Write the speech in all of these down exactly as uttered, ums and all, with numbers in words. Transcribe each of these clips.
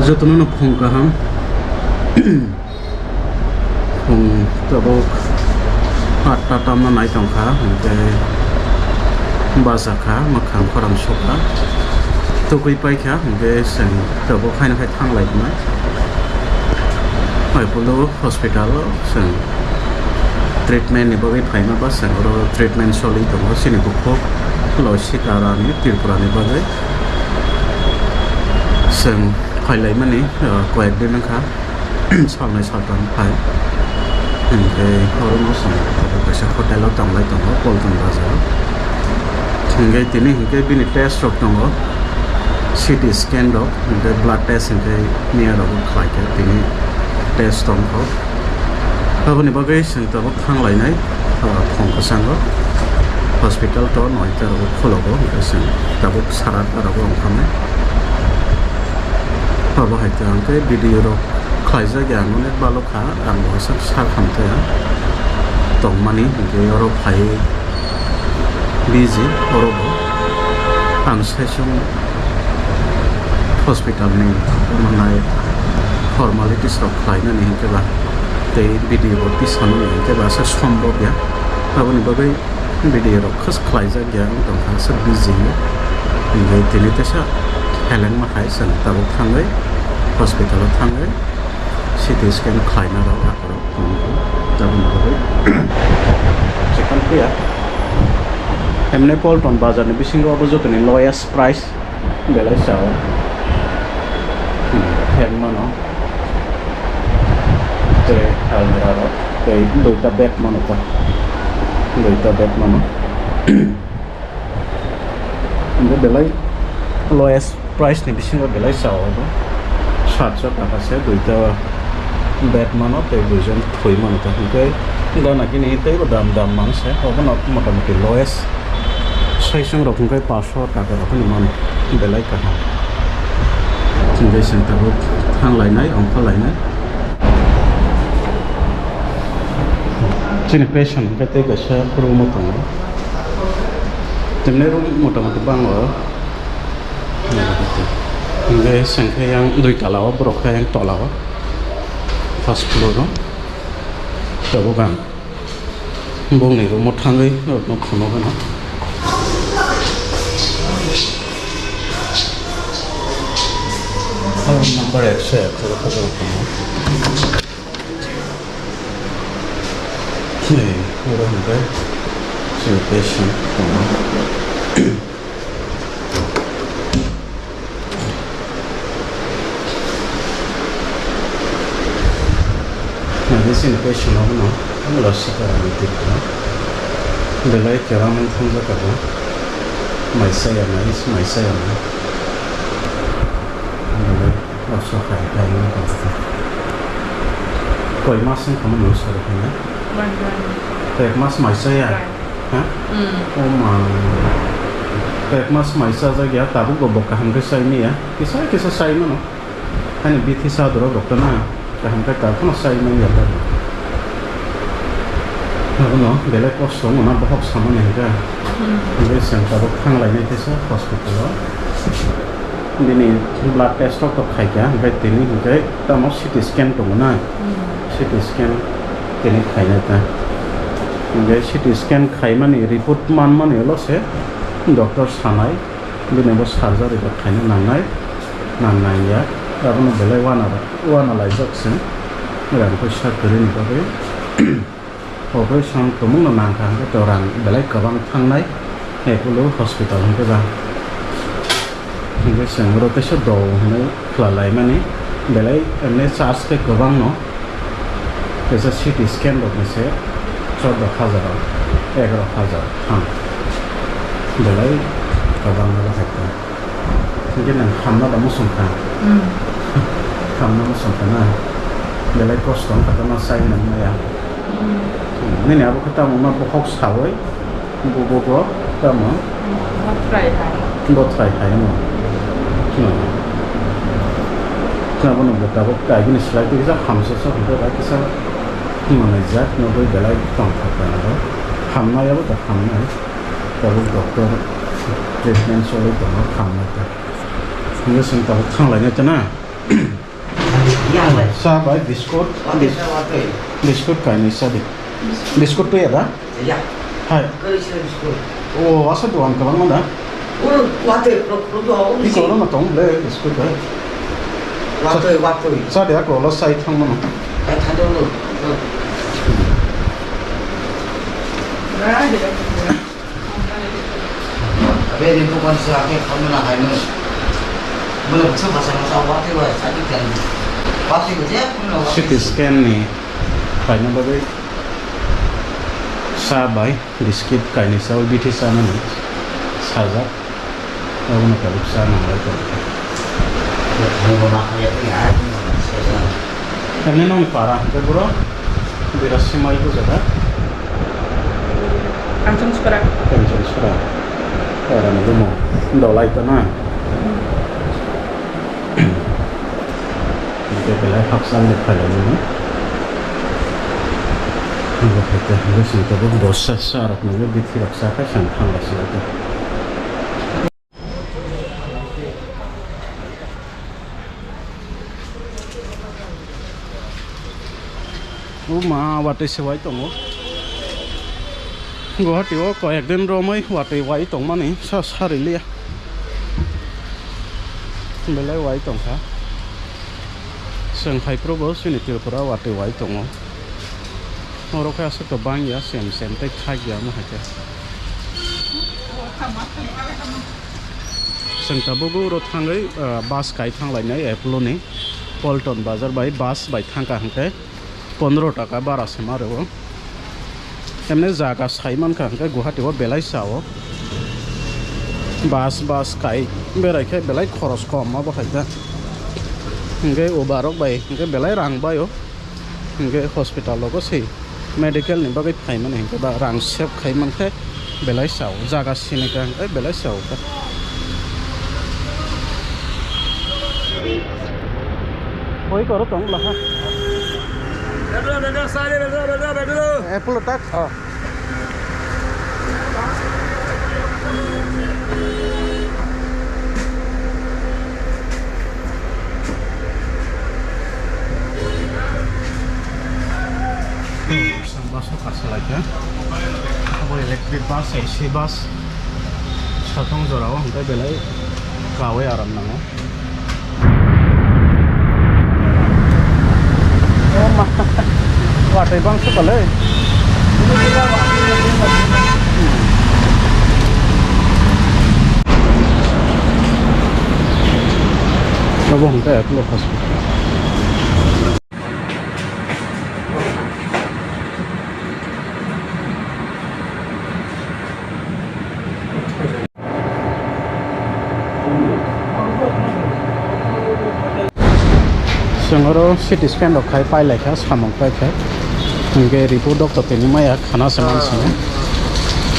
Jotono no phung kaham. Phung tabuk atta tamna nai tongkha, hinkhe bacha kha, mwkhang khorang sukha, tugui paikha, hinkhe chwng tabuk haino hai thanglai tongnai. Apollo hospital o chwng treatment ni bagwi phaima ba chwng oro treatment choli tongo, chini bukhuk Loisika Rani Tripura ni bagwi. Chwng phailaimani, uh, koyek din wngkha, salnwi saltham phai. Hinkhe oro no chwng kaisa hotel o tanglai tongo, Polton Bazar o. Hinkhe tini hinkhe bini test rok tongo, C T scan rok, hinkhe blood test hinkhe miya rok khlaikha, tini test tongkho. Aboni bagwi chwng tabuk thanglainai, ah, phung kwchango. Hospital to noita rogo khologo, hwnkhe chwng tabuk sara rogo wngkhamai. Abo hai khe ang khe video rok khlaijak ya, ang onek balok kha, ang bo aswk sak hamtaya tongmani, hwnkhe oro phai busy oro bo. Ang saichung hospital ni manai formalities rok khlainani hinkhe ba tei video bo tisanani hinkhe ba aswk sombob ya. Aboni bagwi video rok khas khlaijak ya wng tongkha, aswk busy o. Hinkhe tini teisa helengma hai chwng tabuk thangwi hospital o thangwi C T scan khlaina rok akorok tabuk tabuk chikon phiya. Emne Polton bazar ni bisingo abo jotoni lowest price. Belai sao. Hmm, fan mano. Tei almirah rok. Tei duita bed mano ta. Duita bed mano. Bo belai lowest price ni bisingo belai sao bo. Satso taka se duita bed mano tei duijon thwi mano ta. Hinkhe gana gini teibo dam dam mang se. Obono motamoti lowest. Saichung rok hinkhe paso taka rok hinwi mano, belai kaham. Hinkhe chwng tabuk thang lainai, ongkha lainai. Chini patient hinkhe tei kaisa room o tongo. Chini room motamoti bango. Hinkhe chwng khe yang dui tala o, borok khe yang tola o, first floor o. Tabuk ang Bongni room o thangwi norokno phunukgwno. Room number ekso ek o khe borok tongo. Hey, oro hwnkhe chini patient tongo. Nangni chini patient rokno hamla sikar ani twi belai kwrwngmung thangjakha bo. Mai chaya nai, mai chaya nai. Belai kosok hai, hai wngkha. Koi mas wngkha mano sari khaina? Koi mas mai chaya? Koi. Ha? Mm. Oh ma. Koi mas mai chajak ya, tabuk bo bo kaham khe chai maya. Kisa kisa chai mano. Ani bithi sadoro rok na kaham khe tabuk no chai maya tabuk. Abono belai kosto wngna bohok samani hinkha. Mm. Hingke chwng tabuk thang lainai kisa hospital o. Bini blood test rok to khaikha, hingke tini hingke tamo C T scan tongo na. Mm. C T scan tini khainai ta. Hingke C T scan khaimani report manmani ulo se doctor sanai, bini bo surgery bo khaina nangnai, nangnai ya. Abono belai wana, wana laijak se. Rang poisa kwrwini bagwi. Operation tumungno nangkha hwnkhe to rang belai kwbang thangnai Apollo hospital hwnkhe ba. Hwnkhe chwng oro teisa do hwnwi khwlalaimani belai emne charge khe kwbangno. Teisa C T scan rokni se chordo hajar, egaroh hajar thang. Belai kwbangno bahai kha. Hingke nang hamna da muchung kha. Hmm. Hamna muchung kha na. Belai kosto wngkha tamo chai nang maya. Hmm. Hmm. Nini abo khe tamo ma bohok sawi. Bo, bo, bo, tamo? Hmm. Bothrai hai. Bothrai hai no. Hmm. Abono bo tabuk kaibini slai twi kisa hamsa sa hwnkhe bai kisa manai jak no bai belai tong kha tong aro. Hamnai abo da hamnai. Tabuk doctor treatment choli tongo, hamnai ta. Hingke chwng tabuk thang lainai ta na. Cha bai biskut. Biskut kainwi cha di. Biskut twi ada? Hai. O asa dogan kwbangma da? Iko oro no tong le biskut bai. Cha de ako lo sai thang mano. Abe ni bukan si ake kamu na hai no. Mula buksa basa masa wati wa sadi kan. Wati wa je kamu na wati. C T scan ni kaina bagwi sa bai biskit kaini sa bithi sa mani sajak. Abono tabuk sa nanglai tong. Ani nong para hwnkhe bro birasi mai bujaga. Kanchanchura. Kanchanchura. Ora ni rumo dolai to na. Hwnkhe belai hakchal ni phailai mano. Hwnkhe hwnkhe sing tabuk bosa sa rok nangwi bithi rok sa khai sang thang lai sila. O ma, watwi se wai tongo. Guwahati o koyek din romwi watwi wai tongmani sa sari liya. Belai wai tongkha. Chwng hai phuru bo chini Tripura watwi wai tongo. Oro khe aswk to bang ya, sem sem tei khak ya omo hai khe. Chwng tabuk oro thangwi, ah, bus kai thang lainai Apollo ni Paltan bazar bai bus bai thang ka hwnkhe pondro taka bara se ma rwo. Emne jaga sai mankha hwnkhe Guwahati o belai sa o. Bus, bus kai berai khe belai khoros kom abo hai khe. Hwnkhe uba rok bai hwnkhe belai rang bai o. Hwnkhe hospital rogo se medical ni bagwi phaimani hwnkhe ba rang save khai mankhe belai sa o, jaga sini ka hwnkhe belai sa o kha. Oi koro tong bwla kha. Apollo tak? Oh. Bus o kasa lai kha. Abo electric bus, A C bus. Satong jora o hwnkhe belai kawi aram nango. O ma, watwi bangsa kwlwi. Abo hwnkhe Apollo Hospital. Chwng oro C T scan rok khai pai lai kha, samung pai kha. Hwnkhe report doctor tini maya khana se man sini.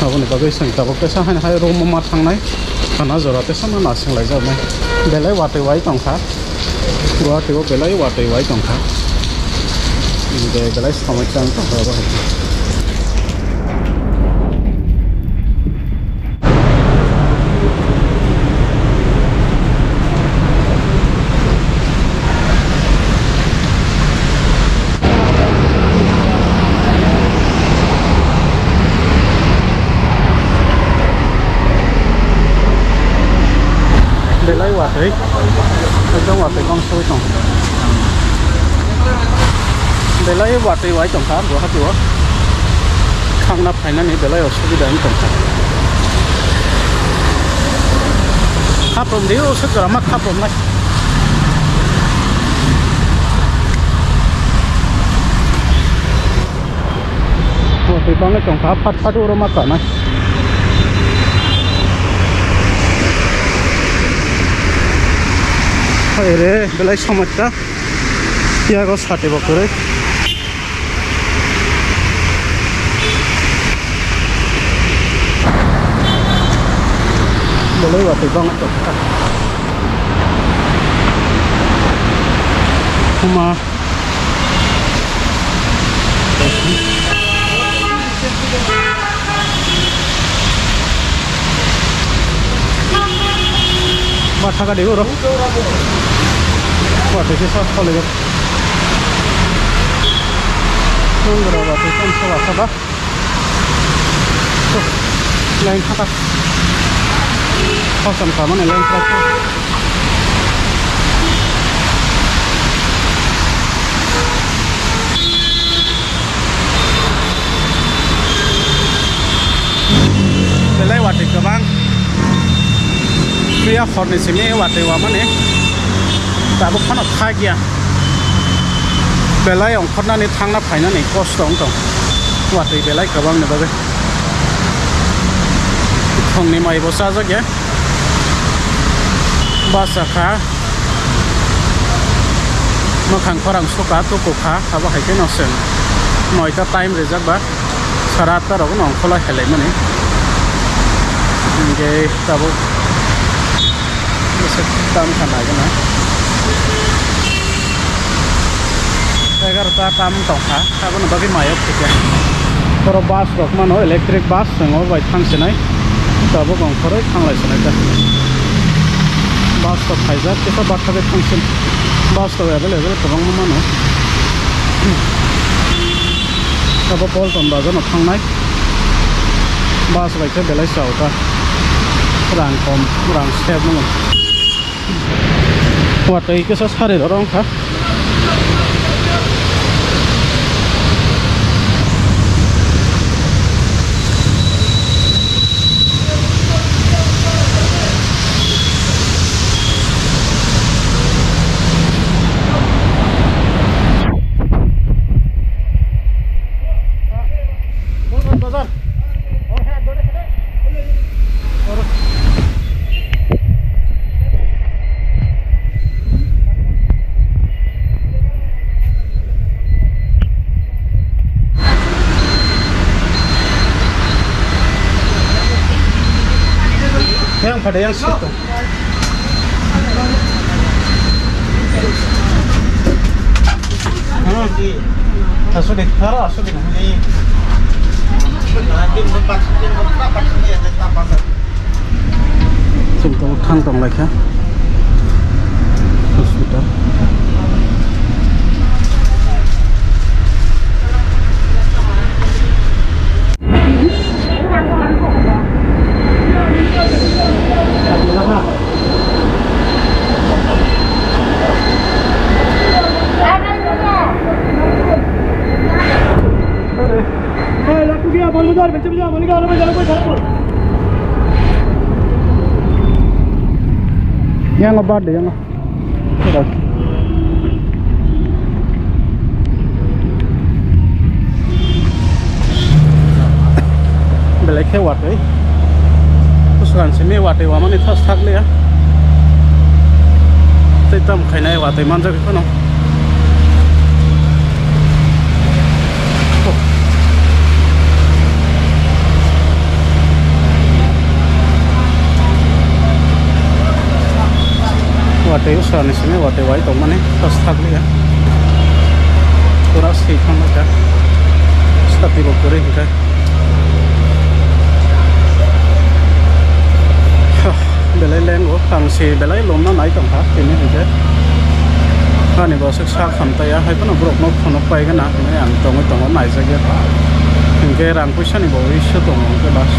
Aboni bagwi chwng tabuk teisa haino hai room o ma thangnai. Khana jora teisa ma nasing lai jaknai. Belai watwi wai tong kha. Guwahati o belai watwi wai tong kha. Hwnkhe belai somosya wng tong kha abo hai. Belai watwi, ekdom watwi bangsa tong. Belai watwi wai tongkha Guwahati o. Thangna phainani belai osubida wng tongkha. Khaprom di, o swijwrama khaprom nai. Watwi bangwi tongkha, phat phat oro ma kanai. Hai re, belai somosya. Yago sati bo kwrwi. Belai watwi bangwi tongkha. Huma. Ba thaka de oro. Ba thaka sa khole. Nang rok ba tei tong soba soba. Line thaka. Hosam ka mane line thaka. Belai watwi kwbang. Phiya horni simi watwi wamani. Tabuk phano thakya. Belai ongkhornani thangna phainani kosto wng tong. Watwi belai kwbangni bagwi. Thongni maibo chajakya. Basa kha. Mwkhang khorang suka tuku kha. Abo hai khe no chwng noita time rijak ba. Sara atta rok no ongkhorlai khelai mani. Hingke tabuk bwswk tam kha nai gana. Egarota tam tongkha, aboni bagwi mayok thikya. Oro bus rok mano, electric bus chwng o bai thang sinai. Tabuk ongkhorwi thanglai sinai ta. Bus rok khaijak, kisa batha bai thang sin. Bus rok available kwbangma mano. Abo Polton bazar no thangnai. Bus bai khe belai chao ta. Rang kom, rang save nang. Watwi kisa sari rok wng kha. Yang pada yang situ. Hmm. Asuk deh, taruh asuk deh. Chwng tabuk thang tong lai kha hospital. Yang obat deh, yang. Belai khe watwi. Kusran simi watwi wamani thas thak liya. Tei tam khainai watwi manjak phano. Watwi usani simi watwi wai tongmani thas thak liya. Pura swi thangma kha. Sati bo kwrwi hwnkhe. Belai lengo, tangsi belai lomna nai tongkha, tini hwnkhe. Ani bwswk sak hamtaiya, hai phano borokno phunuk paigwna hinwi ang tongwi tongo, naijakya. Hinkhe rang puisani bo issue tongo, hinkhe bas.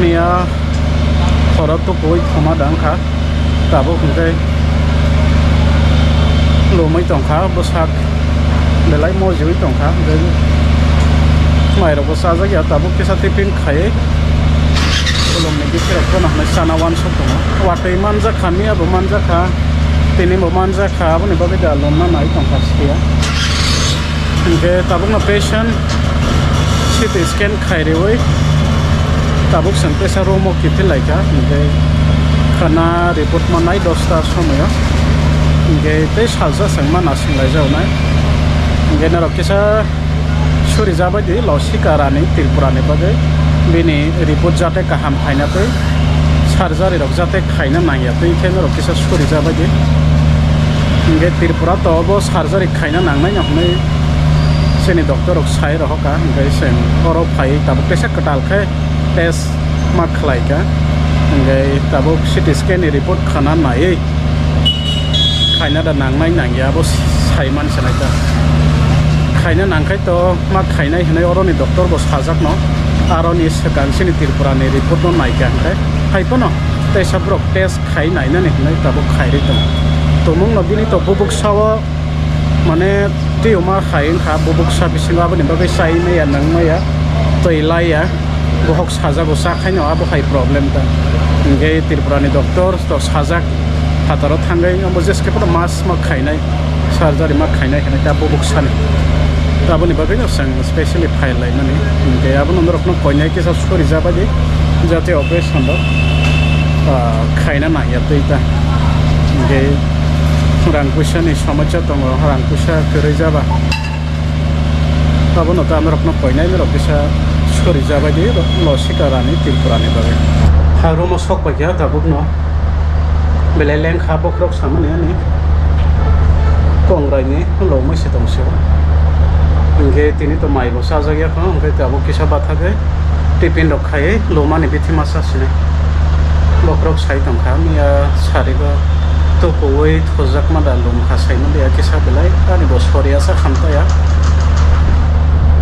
Miya khoro tukuwi thoma da wngkha. Tabuk hwnkhe lomwi tongkha bwsak, belai mojiwi tongkha, hwnkhe mairokbo chajakya, tabuk kisa tiffin khaiwi bolongni bikhirok phano hwnwi chana uansuk tongo. Watwi manjakha, miyabo manjakha, tinibo manjakha, aboni bagwi da lomna nai tongkha siya. Hwnkhe tabukno patient C T scan khairiwi tabuk chwng teisa room o kiphil laikha, hwnkhe khana report mannai dosta somoio, hwnkhe tei salsa chwng ma nasing laijaknai, hwnkhe norok kisa suri jabai di Losika Rani Tripura ni bagwi, bini report jate kaham khaina twi surgery rok jate khaina nangya twi khe norok kisa suri jabai di. Hwnkhe Tripura to obo surgery khaina nangnai no hwnwi chini doctor rok sai rohor kha, hwnkhe chwng oro phaiwi tabuk teisa kwtal khe test ma khlai kha, hwnkhe tabuk C T scan ni report khana naiwi khaina da nangnai nangya abo sai man sanai kha. Khaina nangkhai to ma khainai hinwi oroni doctor bo sajakno, aroni swkang sini Tripura ni report no naikha hwnkhe, hai phano teisa borok test khai nainani hinwi tabuk khairwi tongo. Tumungno bini to bubuksa o mane tumor hai wngkha, bubuksa bisingo aboni bagwi chai maya nang maya twi laiya, bohok sajago cha khaino abo hai problem ta. Hinkhe Tripura ni doctor to sajak, phataro thangwi abo jeske phano mas ma khainai, surgery ma khainai hinwi ta bubuksani. Aboni bagwino chwng specially file laimani. Hinkhe abono norokno koinai kisa sori jabadi, jate operation rok, ah, khaina nangya twi ta. Hinkhe rang puisa ni somosya tongo, rang puisa kwrwi jaba. Abono ta norokno koinai norok kisa sori jabadi, Losika Rani Tripura ni bagwi. Hagromo sok paikha tabukno. Belai lengkha bokhorok samani ani kongrai ni lomwi se tong se. Hinkhe tini to mai bo chajak ya kho, hinkhe tabuk kisa bathagwi tiffin rok khaiwi lomani bithi masa sini. Bokhorok sai tongkha, miya sarigo tukuwi thojakma da lomkha saimaliya kisa belai ani bo soriya sa khamtaya.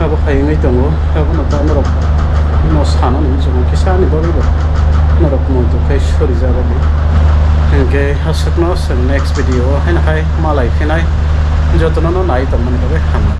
Abo hai wngwi tongo, abono ta norok no sana nini chukno kisa ani bagwi bo norok muitu khai sori jabadi. Hinkhe aswkno chwng next video o haino hai malai phinai jotono no nai tongmani bagwi hambai.